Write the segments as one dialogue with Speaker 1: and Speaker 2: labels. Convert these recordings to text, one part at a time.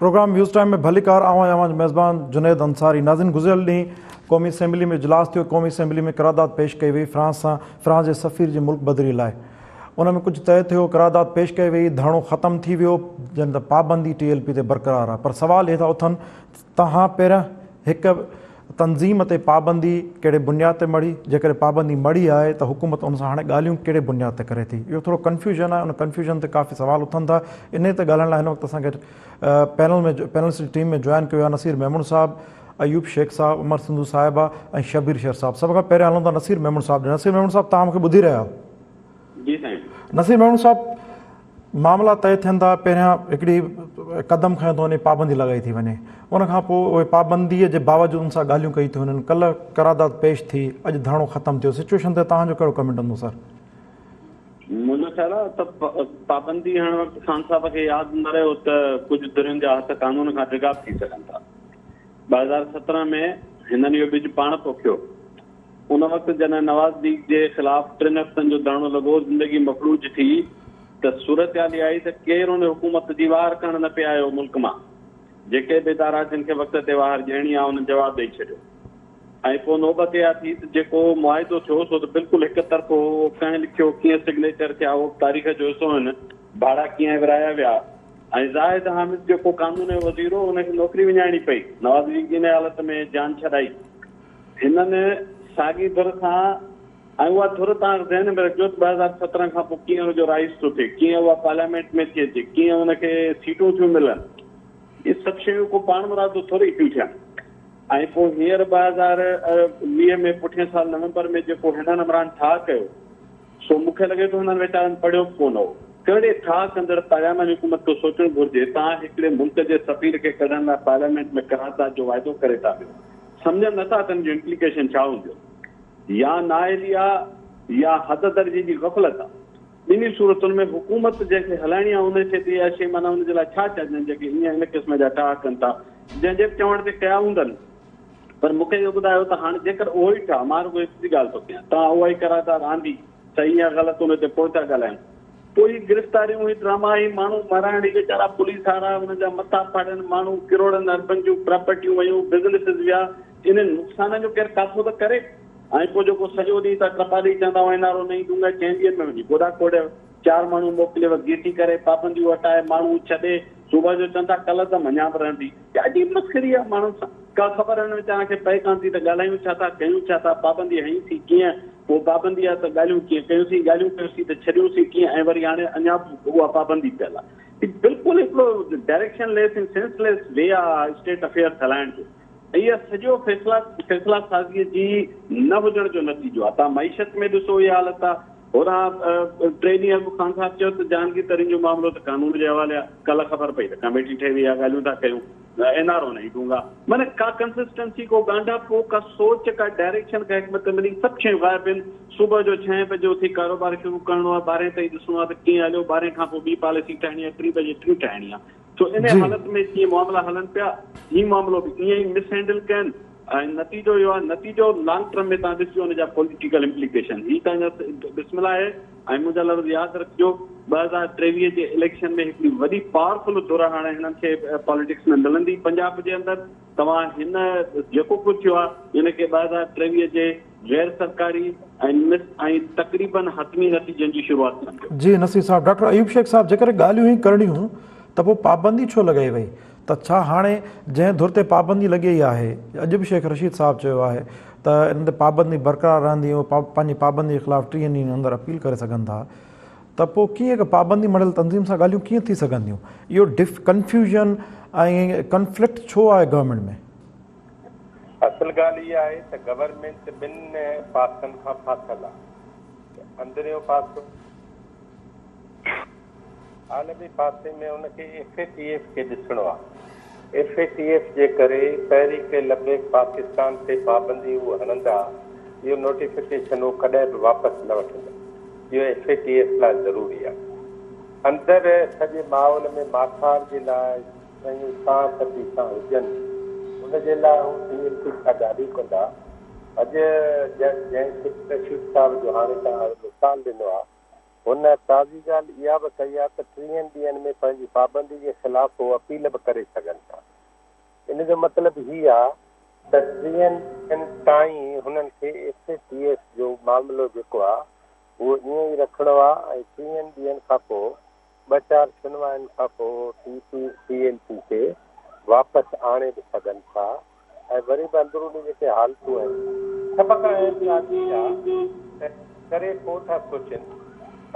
Speaker 1: Programme waves time ۾ ڀليڪار آئون آهيان اوهان جو ميزبان جنيد انصاري. ناظرين گذريل ڏينهن قومي اسيمبلي ۾ اجلاس ٿيو، قومي اسيمبلي ۾ قرارداد پيش ڪئي وئي فرانس سان فرانس جي سفير جي ملڪ بدري لاء ان ۾ ڪجهه طئي ٿيو، قرارداد پيش ڪئي وئي، ڌرڻو ختم ٿي ويو جڏهن ته پابندي ٽي ايل پي تي برقرار آهي پر سوال اهي ٿا اٿن توهان پهريان هڪ تنظيم تي پابندي ڪهڙي بنياد تي مڙهي، جيڪڏهن پابندي مڙهي آهي ته حڪومت ان سان هاڻي ڳالهيون ڪهڙي بنياد تي ڪري ٿي؟ اهو ٿورو ڪنفيوزن آهي، ان ڪنفيوزن تي ڪافي سوال اٿن ٿا، انهي تي ڳالهائڻ لاء هن وقت اسان کي پينل ۾ پينلسٽ جي ٽيم ۾ جوائن ڪيو آهي نصير ميمڻ صاحب، ايوب شيخ صاحب، عمر سنڌو صاحبه ۽ شبير شير صاحب. سڀ کان پهريان هلون ٿا نصير ميمڻ صاحب ڏي. نصير ميمڻ صاحب توهان مون کي ٻڌي رهيا آهيو؟
Speaker 2: جي سائين.
Speaker 1: نصير ميمڻ صاحب معاملا طئي ٿين ٿا پهريان هڪڙي قدم کنيو ٿو وڃي پابندي لڳائي ٿي وڃي ان کان پوء اهي پابندي جي باوجود ان سان ڳالهيون ڪئي ٿيون وڃن ڪلهه قرارداد پيش ٿي اڄ ڌرڻو ختم ٿيو سچويشن تي توهان جو ڪهڙو ڪمينٽ هوندو سر؟
Speaker 2: منهنجو خيال آهي ته پابندي هڻڻ وقت خان صاحب کي ياد نه رهيو ته ڪجهه ڌرين جا هٿ قانون کان ڊگها به ٿي سگهن ٿا. 2017 ۾ هنن اهو ٻج پاڻ پوکيو. ان وقت جڏهن نواز ليگ جي خلاف ٽن هفتن جو ڌرڻو لڳو، زندگي مفلوج ٿي ته صورتحال اها آئي ته ڪير ان حڪومت جي واهر ڪرڻ نه پئي آيو، ملڪ مان جيڪي به ادارا جن کي وقت تي واهر ڏيڻي آ انهن جواب ڏئي ڇڏيو ۽ پوء نوبت اها ٿي ته جيڪو معاهدو ٿيو سو ته بلڪل هڪ طرفو هو، اهو ڪنهن لکيو، ڪيئن سگنيچر ٿيا اهو به تاريخ جو حصو آهن، ڀاڙا ڪيئن ورهايا ويا ۽ زاهد حامد جيڪو قانون جو وزير هو ان کي نوڪري وڃائڻي پئي، نواز ليگ جي انهي حالت ۾ جان ڇڏائي. هنن ساڳي ڌر سان ۽ اها ڌر توهان ذهن ۾ رکجو ته 2017 کان پوء ڪيئن ان جو رائز ٿو ٿئي، ڪيئن اها پارليامينٽ ۾ ٿي اچي، ڪيئن ان کي سيٽون ٿيون ملن، اهي سڀ شيون ڪو پاڻمرادو ٿوري ٿيون ٿين. ۽ پوء هينئر 2020 ۾ پٺئين سال نومبر ۾ جيڪو هنن عمران ٺاهه ڪيو سو مون کي لڳي ٿو هنن ويچارن پڙهيو به ڪونه هو. ڪهڙي ٺاهه ڪندڙ پارلياماني حڪومت کي سوچڻ گهرجي توهان هڪڙي ملڪ جي سفير کي ڪڍڻ لاء پارليامينٽ ۾ قرارداد جو واعدو ڪري ٿا ويو. سمجهن نه ٿا ته ان جو امپليڪيشن ڇا هوندو. يا نااهلي آ يا حد درجي جي غفلت آ. ٻنهي صورتن ۾ حڪومت جنهن کي هلائڻي آ ان کي ته اها شيء معنيٰ ان جي لاء ڇا چئجن جيڪي ايئن ان قسم جا ٺاهه ڪن ٿا. جنهن جي به چوڻ تي ڪيا هوندن. پر مون کي اهو ٻڌايو ته هاڻ جيڪر اهو ئي ٺاهه، مان رڳو هڪڙي ڳالهه ٿو ڪيان، توهان اها ئي قرارداد آندي، صحيح يا غلط ان تي پوء ٿا ڳالهايون. پوء هي گرفتاريون، هي ڊراما، هي ماڻهو مارائڻ، هي ويچارا پوليس وارا، انهن جا مٿا ڦاڙين، ماڻهو ڪروڙن اربن جون پراپرٽيون ويون، بزنسز ويا، انهن نقصانن جو ڪير ڪاٿو ته ڪري؟ ۽ پوء جيڪو سڄو ڏينهن تان ٽپا ڏئي چوندا هئا اين آر او نئين دونگا چئن ڏينهن ۾ وڃي گوڏا کوڙيو، چار ماڻهو موڪليو، گيسي ڪري پابنديون هٽائي، ماڻهو ڇڏي، صبح جو چون ٿا ڪالعدم اڃا به رهندي. ڪا عجيب مسخري آهي ماڻهن سان. ڪا خبر هنن ويچارن کي پئي ڪانه ٿي ته ڳالهايون ڇا ٿا، ڪيون ڇا ٿا، پابندي هنئي سين ڪيئن، پوء پابندي آهي ته ڳالهيون ڪيئن ڪيون سين، ڳالهيون ڪيون سين ته ڇڏيون سين ڪيئن ۽ وري هاڻي اڃا به اها پابندي پيل آهي. هي بلڪل هڪڙو ڊائريڪشن ليس ۽ سينس ليس وي آهي اسٽيٽ افيئرس هلائڻ جو ۽ اها سڄو فيصلا فيصلا سازيء جي نه هجڻ جو نتيجو آهي. توهان معيشت ۾ ڏسو اها حالت آهي. هوڏانهن ٽي ڏينهن اڳ خان صاحب چيو ته جهانگير ترين جو معاملو ته قانون جي حوالي آهي، ڪلهه خبر پئي ته ڪميٽي ٺهي وئي آهي، ڳالهيون ٿا ڪيون، اين آر او نه ئي ڏونگا. معنيٰ ڪا ڪنسسٽنسي، ڪو ڳانڍاپو، ڪا سوچ، ڪا ڊائريڪشن، ڪا حڪمت عملي سڀ شيون غائب آهن. صبح جو ڇهين بجي اٿي ڪاروبار شروع ڪرڻو آهي، ٻارهين تائين ڏسڻو آهي ته ڪيئن هليو، ٻارهين کان پوء ٻي پاليسي ٺاهڻي آهي، ٽين بجي ٽين ٺاهڻي آهي. سو انهيء حالت ۾ جيئن معاملا هلن پيا، هي معاملو به ائين ئي مس هينڊل ڪين ۽ نتيجو اهو آهي، نتيجو لانگ ٽرم ۾ توهان ڏسجو ان جا پوليٽيڪل امپليڪيشن. هي توهان جا بسم الله آهي ۽ منهنجا لفظ ياد رکجو 2023 جي اليڪشن ۾ هڪڙي وڏي پاورفل ڌر هاڻي هنن کي پاليٽڪس ۾ ملندي پنجاب جي اندر توهان هن جيڪو ڪجهه ٿيو آهي ان کي 2023 جي غير سرڪاري ۽ مس ۽ تقريبن حتمي نتيجن جي شروعات سمجهو.
Speaker 1: جي نصير صاحب، ڊاڪٽر ايوب شيخ صاحب جيڪڏهن ڳالهيون ئي ڪرڻيون هيون ته پوء پابندي ڇو لڳائي وئي ته ڇا هاڻي جنهن ڌر تي پابندي لڳي ئي آهي اڄ به شيخ رشيد صاحب چيو آهي ته انهن تي پابندي برقرار رهندي ۽ پنهنجي پابندي خلاف 30 ڏينهن اندر اپيل ڪري سگهن ٿا ته پوء ڪيئن هڪ پابندي مڙهيل تنظيم سان ڳالهيون ڪيئن ٿي سگهنديون اهو ڊف ڪنفيوزن ۽ ڪنفلڪٽ ڇو آهي گورنمينٽ ۾؟
Speaker 3: اصل ڳالهه اها آهي ته گورنمينٽ ٻن پاسن کان ڦاٿل آهي اندريون پاسو عالمي پاسي ۾ ان کي ايف اي ٽي ايف کي ڏسڻو آهي. ايف اي ٽي ايف جي ڪري تحريڪ لبيڪ پاڪستان تي پابندي هو هڻندا، اهو نوٽيفڪيشن هو ڪڏهن به واپس نه وٺندا. اهو ايف اي ٽي ايف لاء ضروري آهي. اندر سڄي ماحول ۾ ماٺار جي لاء شيون سان پتي سان هجن، ان جي لاء هو ٽي ايل پي سان ڳالهيون ڪندا. اڄ جنهن شيخ رشيد صاحب جو هاڻي توهان مثال ڏنو آهي. هن تازي ڳالهه اها به ڪئي آهي ته ٽيهن ڏينهن ۾ پنهنجي پابندي جي خلاف هو اپيل به ڪري سگهن ٿا. ان جو مطلب هي آهي ته ٽيهن ڏينهن تائين هنن کي ايف اي ٽي ايف جو معاملو جيڪو آهي اهو ائين ئي رکڻو آهي ۽ ٽيهن ڏينهن کان پوء ٻه چار شنوائين کان پوء ٽي پي ٽي ايل پي کي واپس آڻي به سگهن ٿا ۽ وري به اندروني جيڪي حالتون آهن. سڀ کان اهم ڳالهه اها ته ڪري پوء ٿا سوچين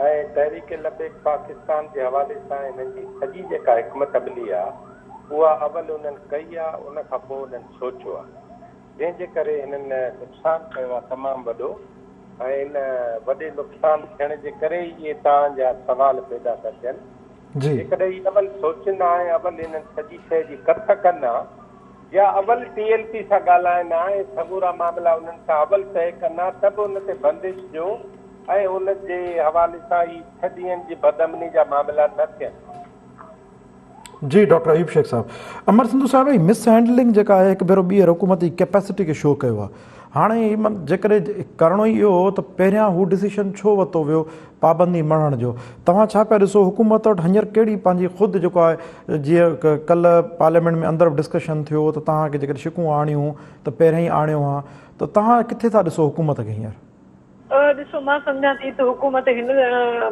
Speaker 3: ۽ تحريڪ لبيڪ پاڪستان جي حوالي سان هنن جي سڄي جيڪا حڪمت عملي آهي اها اول انهن ڪئي آهي ان کان پوء انهن سوچيو آهي جنهن جي ڪري هنن نقصان ڪيو آهي تمام وڏو ۽ ان وڏي نقصان ٿيڻ جي ڪري ئي اهي توهان جا سوال پيدا ٿا ٿين. جيڪڏهن هي اول سوچن ها ۽ اول انهن سڄي شيء جي ڪٿ ڪن ها يا اول ٽي ايل پي سان ڳالهائن ها ۽ سمورا معاملا انهن سان اول طئي ڪن ها ته به ان تي بندش جو ۽ ان جي حوالي سان هي ڇهه ڏينهن جي بدامني جا معاملا نه ٿين ها.
Speaker 1: جي ڊاڪٽر ايوب شيخ صاحب امر سنڌو صاحب هي مس هينڊلنگ جيڪا آهي هڪ ڀيرو ٻيهر حڪومت جي ڪيپيسٽي کي شو ڪيو آهي هاڻي هي جيڪڏهن ڪرڻو ئي اهو هو ته پهريان هو ڊسيشن ڇو ورتو ويو پابندي مڙهڻ جو توهان ڇا پيا ڏسو حڪومت وٽ هينئر ڪهڙي پنهنجي خود جيڪو آهي جيئن ڪلهه پارليامينٽ ۾ اندر به ڊسڪشن ٿيو ته توهان کي جيڪڏهن شڪون آڻيون ته پهريان ئي آڻيو ها ته توهان ڪٿي ٿا ڏسو حڪومت کي هينئر؟
Speaker 4: ڏسو مان سمجهان ٿي ته حڪومت هن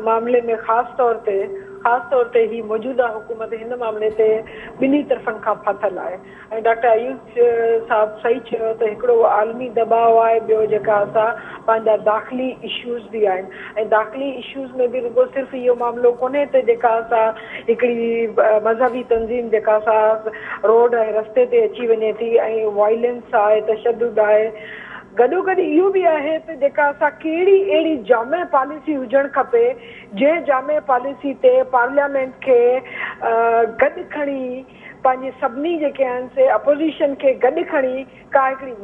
Speaker 4: معاملي ۾ خاص طور تي خاص طور تي هي موجوده حڪومت هن معاملي تي ٻنهي طرفن کان ڦاٿل آهي ۽ ڊاڪٽر ايوب صاحب صحيح چيو ته هڪڙو عالمي دٻاء آهي ٻيو جيڪا اسان پنهنجا داخلي اشوز به آهن ۽ داخلي اشوز ۾ به رڳو صرف اهو معاملو ڪونهي ته جيڪا اسان هڪڙي مذهبي تنظيم جيڪا سا روڊ ۽ رستي تي اچي وڃي ٿي ۽ وائلنس آهي تشدد آهي گڏوگڏ اهو به آهي ته جيڪا اسان ڪهڙي اهڙي جامع پاليسي هجڻ کپي جنهن جامع پاليسي تي پارليامينٽ کي گڏ کڻي پنهنجي سڀني جيڪي آهن سي اپوزيشن کي گڏ کڻي ڪا هڪڙي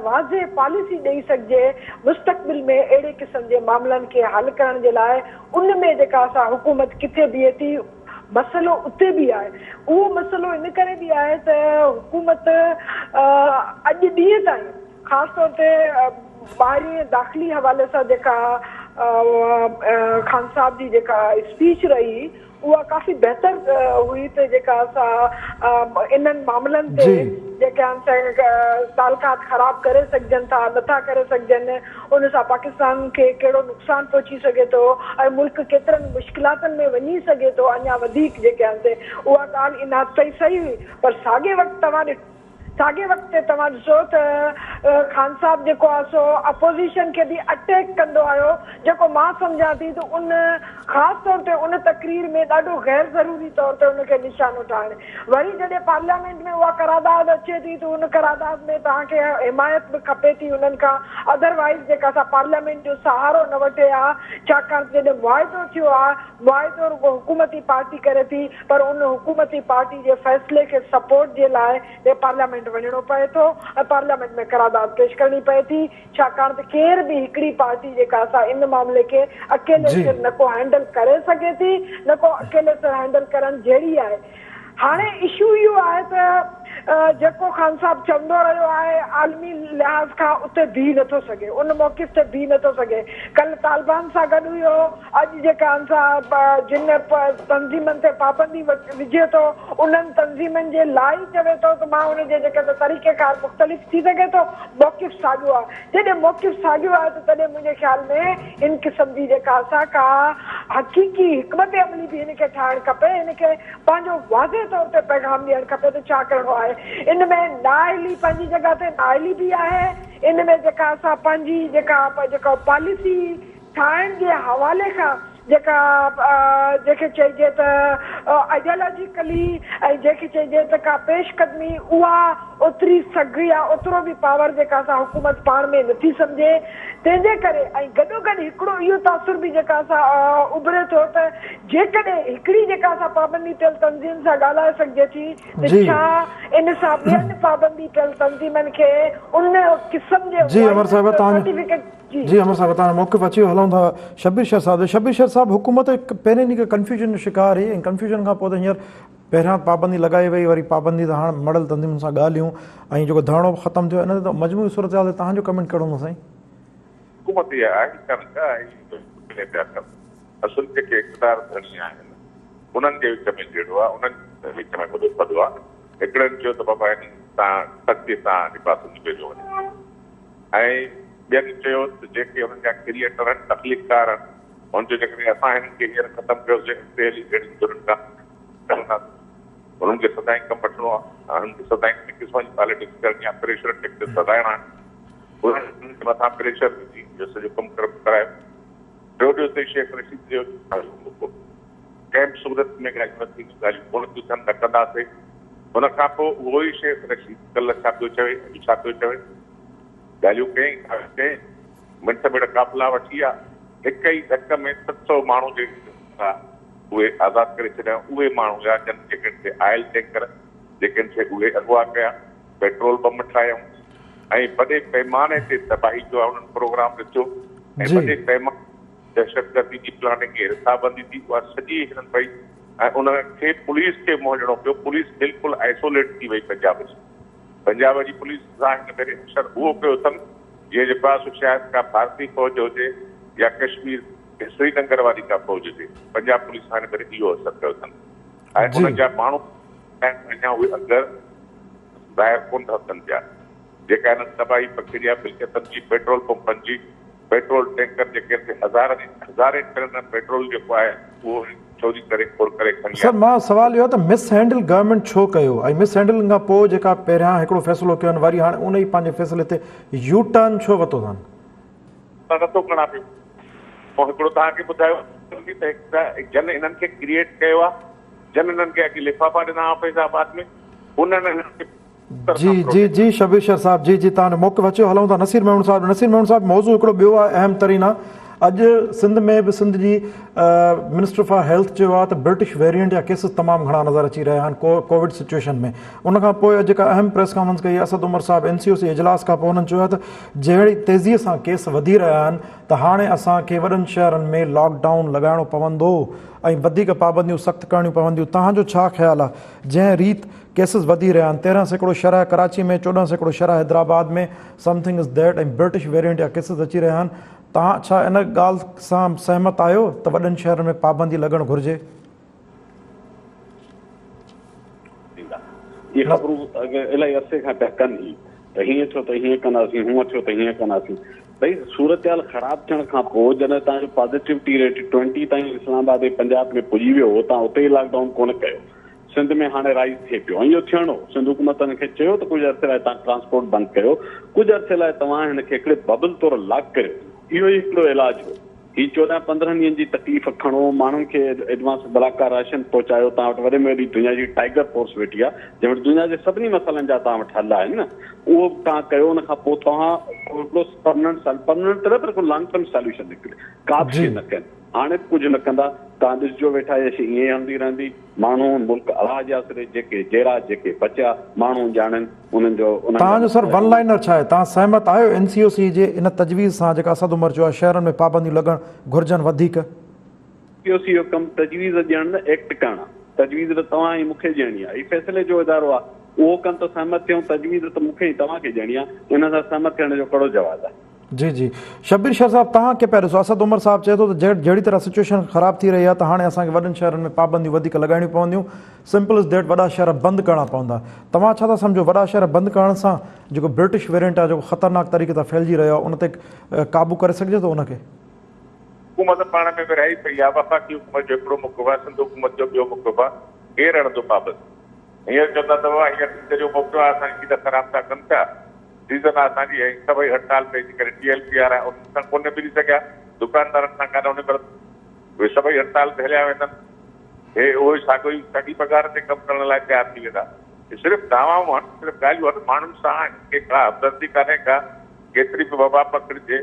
Speaker 4: واضح پاليسي ڏئي سگهجي مستقبل ۾ اهڙي قسم جي معاملن کي حل ڪرڻ جي لاء ان ۾ جيڪا اسان حڪومت ڪٿي بيهي ٿي مسئلو اتي به آهي اهو مسئلو ان ڪري به آهي ته حڪومت اڄ ڏينهن تائين خاص طور تي ٻاهرين ۽ داخلي حوالي سان جيڪا خان صاحب جي جيڪا اسپيچ رهي اها ڪافي بهتر هئي ته جيڪا سا انهن معاملن تي جيڪي آهن سي تعلقات خراب ڪري سگهجن ٿا نٿا ڪري سگهجن ان سان پاڪستان کي ڪهڙو نقصان پهچي سگهي ٿو ۽ ملڪ ڪيترن مشڪلاتن ۾ وڃي سگهي ٿو اڃا وڌيڪ جيڪي آهن سي اها ڳالهه ان حد تائين صحيح هئي پر ساڳئي وقت توهان ساڳئي وقت تي توهان ڏسو ته خان صاحب جيڪو آهي سو اپوزيشن کي به اٽيڪ ڪندو آيو جيڪو مان سمجهان ٿي ته ان خاص طور تي ان تقرير ۾ ڏاڍو غير ضروري طور تي ان کي نشانو ٺاهڻ وري جڏهن پارليامينٽ ۾ اها قرارداد اچي ٿي ته ان قرارداد ۾ توهان کي حمايت به کپي ٿي انهن کان اڌر وائيز جيڪا سا پارليامينٽ جو سهارو نه وٺي ها ڇاڪاڻ ته جڏهن معاهدو ٿيو آهي معاهدو رڳو حڪومتي پارٽي ڪري ٿي پر ان حڪومتي پارٽي جي فيصلي کي سپورٽ جي لاء پارليامينٽ وڃڻو پئي ٿو ۽ پارليامينٽ ۾ قرارداد پيش ڪرڻي پئي ٿي ڇاڪاڻ ته ڪير به هڪڙي پارٽي جيڪا سا ان معاملي کي اڪيلي سر نه ڪو هينڊل ڪري سگهي ٿي نه ڪو اڪيلي سر هينڊل ڪرڻ جهڙي آهي. هاڻي اشو اهو آهي ته جيڪو خان صاحب چوندو رهيو آهي عالمي لحاظ کان اتي بيهي نٿو سگهي ان موقف تي بيهي نٿو سگهي ڪلهه طالبان سان گڏ هيو اڄ جيڪا خان صاحب جن تنظيمن تي پابندي وجهي ٿو انهن تنظيمن جي لاء ئي چوي ٿو ته مان ان جي جيڪي ته طريقي ڪار مختلف ٿي سگهي ٿو موقف ساڳيو آهي جڏهن موقف ساڳيو آهي ته تڏهن منهنجي خيال ۾ ان قسم جي جيڪا سا ڪا حقيقي حڪمت عملي به هن کي ٺاهڻ کپي، هن کي پنهنجو واضح طور تي پيغام ڏيڻ کپي ته ڇا ڪرڻو آهي. ان ۾ نااهلي پنهنجي جڳهه تي نااهلي به آهي، ان ۾ جيڪا سا پنهنجي جيڪا جيڪا پاليسي ٺاهڻ جي حوالي کان جيڪا جنهن کي چئجي ته آئيڊيالاجيڪلي ۽ جنهن کي چئجي ته ڪا پيش قدمي اها اوتري سگهه يا اوترو به پاور جيڪا سا حڪومت پاڻ ۾ نٿي سمجهي تنهن جي ڪري ۽ گڏوگڏ هڪڙو اهو تاثر به جيڪا سا اڀري ٿو ته جيڪڏهن هڪڙي جيڪا سا پابندي پيل تنظيم سان ڳالهائي سگهجي ٿي ته ڇا ان سان ٻين پابندي پيل تنظيمن کي ان قسم جي
Speaker 1: جي امر صاحب
Speaker 4: وائلنس جو سرٽيفڪيٽ
Speaker 1: جي امر صاحب توهان جو موقف اچي ويو هلون ٿا شبير شر صاحب شبير شر صاحب حڪومت پهرين ڏينهن کان ڪنفيوژن جو شڪار هئي ۽ ڪنفيوژن کان پوء ته هينئر پهريان پابندي لڳائي وئي وري پابندي ته هاڻ مڙيل تنظيمن سان ڳالهيون ۽ جيڪو ڌرڻو به ختم ٿيو ان تي ته مجموعي صورتحال تي توهان جو ڪمينٽ ڪهڙو هوندو سائين؟
Speaker 5: حڪومت اها آهي ڪانه ڪا ۽ پيا ڪن. اصل جيڪي اقتدار ڌڻي آهن انهن جي وچ ۾ جهيڙو آهي، انهن جي وچ ۾ وڏو ڦڏو آهي. هڪڙن چيو ته بابا هنن سان سختي سان هن پاسو نبيريو وڃي ۽ ٻين چيو ته جيڪي هنن جا ڪريئيٽر آهن، تخليقڪار آهن، هن چيو جيڪڏهن اسان هنن کي هينئر ختم ڪيوسين اڳتي هلي اهڙين ڌرين کان ڪنداسين. هنن کي سدائين ڪم وٺڻو آهي، هنن کي سدائين ان قسم جي پاليٽڪس ڪرڻي آهي، پريشر ٽيڪٽڪس هلائڻا آهن. انهن هنن جي مٿان پريشر وجهي اهو سڄو ڪم ڪرايو. ٽيون ڏينهن تي شيخ رشيد چيو ته ڳالهيون موڪل. ڪنهن به صورت ۾ ڳالهيون نه ٿينديون، ڳالهيون ڪونه ٿيون ٿين، نه ڪنداسين. ان کان پوء اهو ئي شيخ رشيد ڪلهه ڇا پيو چوي، اڄ ڇا پيو چوي. ڳالهيون ڪيائين، ڇا ڪيائين، منٺ مڙ قافلا وٺي آ، هڪ ئي ڌڪ ۾ 700 ماڻهو جيڪي هئا، اهي آزاد ڪري ڇڏيائون. اهي ماڻهو هيا جن جيڪن کي آئل ٽينڪر جيڪن کي اهي اغوا ڪيا، پيٽرول بم ٺاهيائون ۽ وڏي پيماني تي تباهي جو انهن پروگرام رٿيو ۽ وڏي پيماني تي دهشتگردي جي پلاننگ ۽ رٿابندي ٿي، اها سڄي هنن پئي ۽ ان کي پوليس کي منهن ڏيڻو پيو، پوليس بلڪل آئسوليٽ ٿي وئي پنجاب جي. پنجاب جي پوليس سان هن ڀيري حشر اهو ڪيو اٿن جيئن جيڪو آهي سو شايد ڪا ڀارتي فوج هجي يا ڪشمير سرينگر واري ڪا فوج هجي، پنجاب پوليس سان هن ڀيري اهو حشر ڪيو اٿن ۽ انهن جا ماڻهو اڃا اهي انگ ظاهر ڪونه ٿا ٿين پيا، جيڪا هنن تباهي پکيڙي آهي ملڪيتن جي، پيٽرول پمپن جي، پيٽرول ٽينڪر جيڪي هتي هزارن هزارين ٽن پيٽرول جيڪو آهي اهو چوري ڪري ڦر ڪري کڻي
Speaker 1: سر
Speaker 5: آيا.
Speaker 1: مان سوال اهو آهي ته مس هينڊل گورنمينٽ ڇو ڪيو ۽ مس هينڊلنگ کان پوء جيڪا پهريان هڪڙو فيصلو ڪيو آهن وري هاڻي ان ئي پنهنجي فيصلي تي يو ٽرن ڇو ورتو اٿن؟
Speaker 5: مان نٿو کڻان پيو. مون هڪڙو توهان کي ٻڌايو ته هڪ جن انهن کي ڪريئيٽ ڪيو آهي جن انهن کي اڳي لفافا ڏنا هئا فيض آباد ۾ انهن انهن کي
Speaker 1: جي جي جي شبير شر صاحب جي جي توهان جو موقف اچيو هلون ٿا نصير ميمڻ صاحب نصير ميمڻ صاحب موضوع هڪڙو ٻيو آهي اهم ترين آهي اڄ سنڌ ۾ به سنڌ جي منسٽر فار هيلٿ چيو آهي ته برٽش ويريئنٽ جا ڪيسز تمام گهڻا نظر اچي رهيا آهن ڪووڊ سچويشن ۾ ان کان پوء اڄ جيڪا اهم پريس ڪانفرنس ڪئي اسد عمر صاحب اين سي او سي اجلاس کان پوء انهن چيو آهي ته جهڙي تيزي سان ڪيس وڌي رهيا آهن ته هاڻي اسان کي وڏن شهرن ۾ لاڪ ڊائون لڳائڻو پوندو ۽ وڌيڪ پابنديون سخت ڪرڻيون پونديون توهان جو ڇا خيال آهي جنهن ريت ڪيسز وڌي رهيا آهن 13% شرح ڪراچي ۾ 14% شرح Hyderabad ۾ something is that ۽ British variant جا ڪيسز اچي رهيا آهن توهان ڇا ان ڳالهه سان سهمت آهيو ته وڏن شهرن ۾ پابندي لڳڻ گهرجي؟
Speaker 2: ٿيندا. اهي خبرون الاهي عرصي کان پيا ڪن هي ته هيئن ٿيو ته هيئن ڪنداسين هونئن ٿيو ته هيئن ڪنداسين. ڀئي صورتحال خراب ٿيڻ کان پوء جڏهن توهان جو پازيٽوٽي ريٽ ٽوئنٽي تائين اسلام آباد ۽ پنجاب ۾ پڄي ويو هو توهان اتي ئي لاڪ ڊائون ڪونه ڪيو. سنڌ ۾ هاڻي رائز ٿئي پيو ۽ اهو ٿيڻو هو. سنڌ حڪومت هن کي چيو ته ڪجهه عرصي لاء توهان ٽرانسپورٽ بند ڪيو ڪجهه عرصي لاء توهان هن کي هڪڙي ببل طور لاڪ ڪريو اهو ئي هڪڙو علاج هو. هي 14 15 ڏينهن جي تڪليف کڻو، ماڻهن کي ايڊوانس بلاڪار راشن پهچايو، توهان وٽ وڏي ۾ وڏي دنيا جي ٽائيگر فورس ويٺي آهي، جنهن وٽ دنيا جي سڀني مسئلن جا توهان وٽ حل آهن نه، اهو به توهان ڪيو، ان کان پوء توهان ڪو هڪڙو پرمننٽ پرمننٽ ته نه پر هڪڙو لانگ ٽرم ساليوشن نڪري، ڪا به شيء نه ڪن، هاڻي به ڪجهه نه ڪندا، توهان ڏسجو ويٺا اها شيء ائين ئي هلندي رهندي، ماڻهو ملڪ الله جي آسري، جيڪي جيئرا جيڪي بچيا، ماڻهو ڄاڻن. انهن جو انهن
Speaker 1: توهان جو سر ون لائنر ڇا آهي؟ توهان سهمت آهيو اين سي او سي جي ان تجويز سان جيڪا اسد عمر چيو آهي شهرن ۾ پابنديون لڳڻ گهرجن وڌيڪ؟
Speaker 2: سي او سي جو ڪم تجويز ڏيڻ نه ايڪٽ ڪرڻ آهي. تجويز ته توهان ۽ مون کي ڏيڻي آهي. هي فيصلي جو ادارو آهي. اهو ڪن ته سهمت ٿيون تجويز ته مون کي ۽ توهان کي ڏيڻي آهي. ان سان سهمت ٿيڻ جو ڪهڙو جواز آهي؟
Speaker 1: جي جي شبير شر صاحب توهان ڪي پيا ڏسو اسد عمر صاحب چئي ٿو ته جهڙي طرح سچويشن خراب ٿي رهي آهي ته هاڻي اسان کي وڏن شهرن ۾ پابنديون وڌيڪ لڳائڻيون پونديون سمپل از that وڏا شهر بند ڪرڻا پوندا توهان ڇا ٿا سمجهو وڏا شهر بند ڪرڻ سان جيڪو برٽش ويرينٽ آهي جيڪو خطرناڪ طريقي سان ڦهلجي رهيو آهي ان تي قابو ڪري سگهجي ٿو ان کي.
Speaker 5: حڪومت پاڻ ۾ ورهائي پئي آهي وفاقي حڪومت جو هڪڙو موقف آهي سنڌ حڪومت جو ٻيو موقف آهي ڪير هڻندو پابندي هينئر چوندا ته بابا هينئر عيد جو موقعو آهي اسان عيد خراب ٿا ڪن پيا سيزن آ اسان جي ۽ سڀئي هڙتال پئجي ڪري ٽي ايل پي وارا انهن سان ڪونه ملي سگهيا دڪاندارن سان ڪانه نبرت اهي سڀئي هڙتال تي هليا ويندن هي اهو ئي ساڳيو ئي ساڳي پگهار تي ڪم ڪرڻ لاء تيار ٿي ويندا هي صرف دعوائون آهن صرف ڳالهيون آهن ماڻهن سان هنن کي ڪا همدردي ڪانهي ڪا ڪيتري به وبا پکڙجي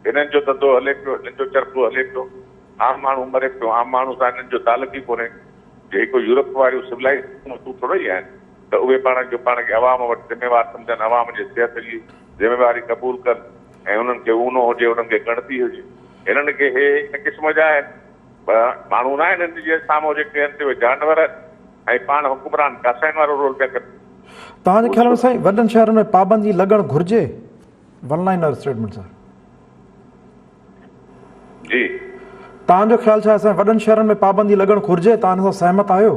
Speaker 5: هنن جو ڌنڌو هلي پيو هنن جو چرخو هلي پيو عام ماڻهو مري پيو عام ماڻهو سان هنن جو تعلق ئي ڪونهي جي هڪ يورپ واريون سولائيز حڪومتون ٿورو ئي آهن ته اهي پاڻ جو پاڻ کي عوام وٽ ذميوار سمجهن، عوام جي صحت جي ذميواري قبول ڪن ۽ انهن کي اونو هجي، انهن کي ڳڻتي هجي. هنن کي هي ان قسم جا آهن. ماڻهو نه آهن هن جي سامهون جيڪي آهن سي اهي جانور آهن ۽ پاڻ حڪمران ڪاسائين وارو رول پيا ڪن.
Speaker 1: توهان جي خيال ۾ سائين وڏن شهرن ۾ پابندي لڳڻ گهرجي؟ ون لائنر اسٽيٽمينٽ سر.
Speaker 5: جي.
Speaker 1: توهان جو خيال ڇا آهي سائين وڏن شهرن ۾ پابندي لڳڻ گهرجي توهان ان سان سهمت آهيو؟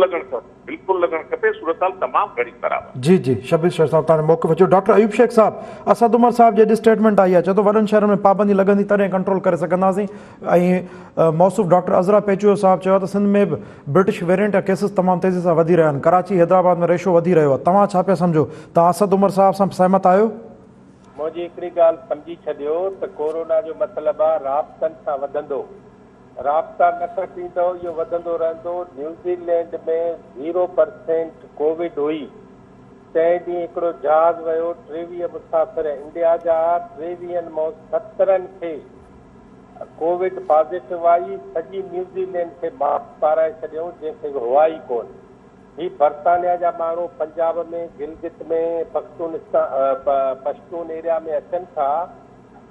Speaker 5: لڳڻ کپي بلڪل لڳڻ کپي صورتحال تمام گهڻي خراب آهي.
Speaker 1: جي جي شبير شيخ صاحب توهان جو موقف اچيو ڊاڪٽر ايوب شيخ صاحب اسد عمر صاحب جي اڄ اسٽيٽمينٽ آئي آهي چئي ٿو وڏن شهرن ۾ پابندي لڳندي تڏهن ڪنٽرول ڪري سگهنداسين ۽ موصوف ڊاڪٽر عذرا پيچوهو صاحب چيو آهي ته سنڌ ۾ به برٽش ويرينٽ جا ڪيسز تمام تيزي سان وڌي رهيا آهن ڪراچي حيدرآباد ۾ ريشو وڌي رهيو آهي توهان ڇا پيا سمجهو توهان اسد عمر صاحب سان سهمت آهيو؟
Speaker 3: منهنجي هڪڙي ڳالهه سمجهي ڇڏيو ته ڪورونا جو مطلب آ رابطن سان وڌندو رابطا نه ڪٽيندؤ اهو وڌندو رهندو، نيوزيلينڊ ۾ زيرو پرسينٽ ڪووڊ هئي، تنهن ڏينهن هڪڙو جهاز ويو 23 مسافر انڊيا جا ٽيويهن مئون سترهن کي ڪووڊ پازيٽو آئي، سڄي نيوزيلينڊ کي ماسڪ پارائي ڇڏيائون جنهن کي هئا ئي ڪونه. هي برطانيا جا ماڻهو پنجاب ۾ گلگت ۾ پختونستان پشتون ايريا ۾ اچن ٿا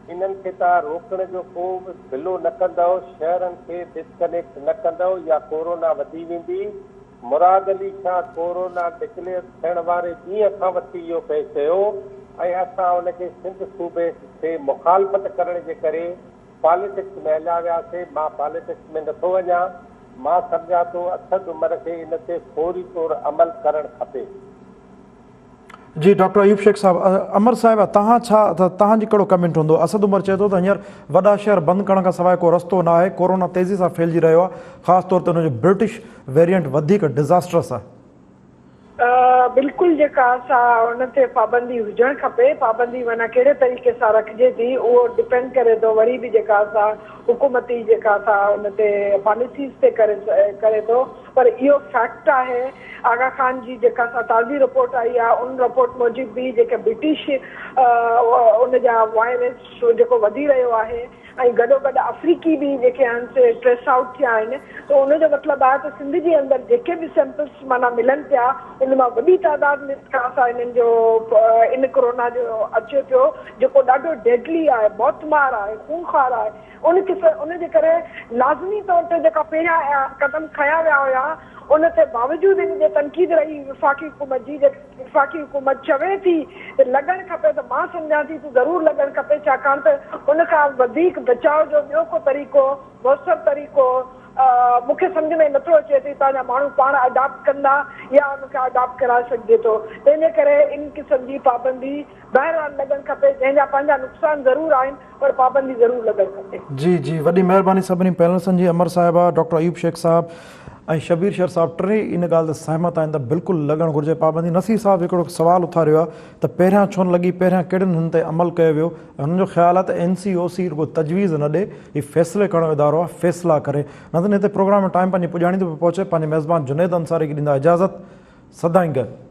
Speaker 3: انهن کي توهان روڪڻ جو ڪو به بلو نه ڪندؤ، شهرن کي ڊسڪنيڪٽ نه ڪندؤ يا ڪورونا وڌي ويندي، مراد علي شاهه ڪورونا ڊڪليئر ٿيڻ واري ڏينهن کان وٺي اهو پئي چيو ۽ اسان ان کي سنڌ صوبي کي مخالفت ڪرڻ جي ڪري پاليٽڪس ۾ هليا وياسي، مان پاليٽڪس ۾ نٿو وڃان، مان سمجهان ٿو اسد عمر کي ان تي فوري طور عمل ڪرڻ کپي.
Speaker 1: جي ڊاڪٽر ايوب شيخ صاحب امر صاحب توهان ڇا توهان جي ڪهڙو ڪمينٽ هوندو اسد عمر چئي ٿو ته هينئر وڏا شهر بند ڪرڻ کان سواء ڪو رستو نه آهي ڪورونا تيزي سان ڦهلجي رهيو آهي خاص طور تي ان جو برٽش ويرينٽ وڌيڪ ڊزاسٽرس آهي.
Speaker 4: بلڪل جيڪا سا ان تي پابندي هجڻ کپي پابندي معنيٰ ڪهڙي طريقي سان رکجي ٿي اهو ڊپينڊ ڪري ٿو وري به جيڪا سا حڪومتي جيڪا سا ان تي پاليسيز تي ڪري ڪري ٿو پر اهو فيڪٽ آهي آغا خان جي جيڪا سا تازي رپورٽ آئي آهي ان رپورٽ موجب به جيڪي برٽش ان جا وائرس جيڪو وڌي رهيو آهي ۽ گڏوگڏ آفريڪي به جيڪي آهن سي ٽريس آئوٽ ٿيا آهن ته ان جو مطلب آهي ته سنڌ جي اندر جيڪي به سيمپلس معنيٰ ملن پيا ان مان وڏي تعداد ۾ جيڪا سا انهن جو ان ڪورونا جو اچي پيو جيڪو ڏاڍو ڊيڊلي آهي موتمار آهي خونخوار آهي ان قسم ان جي ڪري لازمي طور تي جيڪا پهريان قدم کنيا ويا هيا ان تي باوجود ان جي تنقيد رهي وفاقي حڪومت جي جيڪڏهن وفاقي حڪومت چوي ٿي ته لڳڻ کپي ته مان سمجهان ٿي ته ضرور لڳڻ کپي ڇاڪاڻ ته ان کان وڌيڪ بچاء جو ٻيو ڪو طريقو موثر طريقو مون کي سمجهه ۾ نٿو اچي ته هتان جا ماڻهو پاڻ اڊاپٽ ڪندا يا ان کي اڊاپٽ ڪرائي سگهجي ٿو تنهن جي ڪري ان قسم جي پابندي بهرحال لڳڻ کپي جنهن جا پنهنجا نقصان ضرور آهن پر پابندي ضرور لڳڻ کپي.
Speaker 1: جي جي وڏي مهرباني سڀني پينلسن جي امر صاحبه ڊاڪٽر ايوب شيخ صاحب ۽ شبير شر صاحب ٽنهي ان ڳالهه تي سهمت آهن ته بلڪل لڳڻ گهرجي پابندي نصير صاحب هڪڙو سوال اٿاريو آهي ته پهريان ڇو نه لڳي پهريان ڪهڙين هن تي عمل ڪيو ويو ۽ هنن جو خيال آهي ته اين سي او سي رڳو تجويز نه ڏي هي فيصلي ڪرڻ جو ادارو آهي فيصلا ڪري ناظرين هتي پروگرام ۾ ٽائيم پنهنجي پڄاڻي تي پيو پهچي پنهنجي ميزبان جنيد انصاري کي ڏيندا اجازت سدائين گڏ.